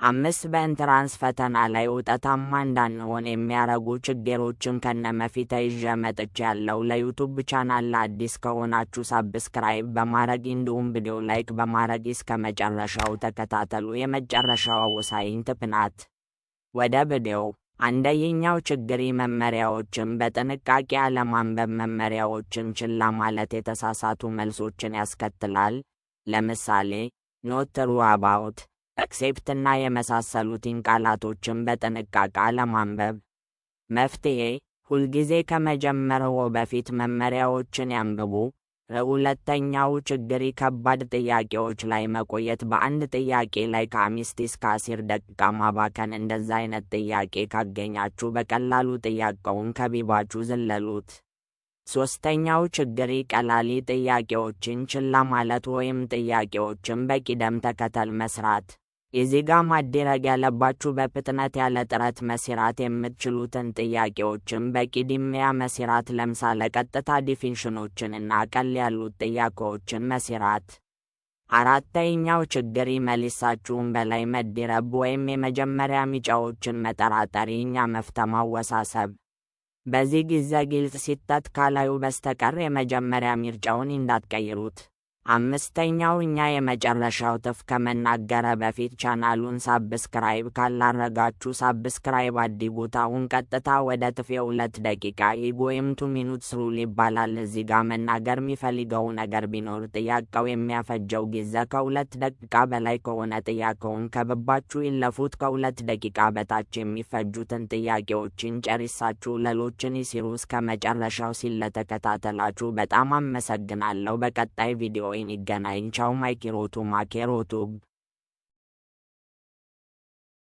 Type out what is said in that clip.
አምስት በ entrance ፈተና ላይ ውጤታማ እንዳንሆን የሚያረጉ ችግሮችን ከነመፍትሄ ይዤ መጥቻለሁ። ለ YouTube channel አዲስ ከሆናችሁ subscribe በማድረግ እንዲሁም ቪዲዮ like በማድረግ እስከ መጨረሻው ተከታተሉ። የመጨረሻው ወሳኝ tip ናት። ወደ ቪዲዮው። አንደኛው ችግር መመሪያዎችን በጥንቃቄ አለማንበብ። መመሪያዎችን ችላ ማለት የተሳሳቱ መልሶችን ያስከትላል። ለምሳሌ not true about፣ except እና የመሳሰሉትን ቃላቶችን በጥንቃቄ አለማንበብ። መፍትሄ፣ ሁልጊዜ ከመጀመርዎ በፊት መመሪያዎችን ያንብቡ። ሁለተኛው ችግር ከባድ ጥያቄዎች ላይ መቆየት። በአንድ ጥያቄ ላይ ከ5 እስከ 10 ደቂቃ ማባከን። እንደዛ አይነት ጥያቄ ካገኛችሁ በቀላሉ ጥያቄውን ከብባችሁ ዝለሉት። ሶስተኛው ችግር ቀላል ጥያቄዎችን ችላ ማለት ወይም ጥያቄዎችን በቅደም ተከተል መስራት። እዚህ ጋ ማድረግ ያለባችሁ በፍጥነት ያለ ጥረት መስራት የምትችሉትን ጥያቄዎችን በቅድሚያ መስራት። ለምሳሌ ቀጥታ definition ኦችን እና ቀለል ያሉት ጥያቄዎችን መስራት። አራተኛው ችግር መልሳችሁን በላይ መደረብ ወይም የመጀመሪያ ምርጫዎችን መጠራጠር፣ እኛ መፍትሄ ማወሳሰብ። በዚህ ጊዜ ግልጽ ስህተት ካላዩ በስተቀር የመጀመሪያ ምርጫውን እንዳትቀይሩት። አምስተኛው እኛ የመጨረሻው tip ከመናገሬ በፊት ቻናሉን subscribe ካላረጋችሁ subscribe አድርጉት። አሁን ቀጥታ ወደ tip። የ2 ደቂቃ ህግ ወይም 2 minutes rule ይባላል። እዚህ ጋ መናገር የሚፈልገው ነገር ቢኖር ጥያቄው የሚያፈጀው ጊዜ ከ2 ደቂቃ በላይ ከሆነ ጥያቄውን ከብባችሁ ይለፉት። ከ2 ደቂቃ በታች የሚፈጁትን ጥያቄዎችን ጨርሳችሁ ሌሎችን ይስሩ። እስከ መጨረሻው ስለተከታተላችሁ በጣም አመሰግናለሁ። በቀጣይ ቪዲዮ እንገናኝ። ቻው። ማይክሮቱ ማኬሮቱብ።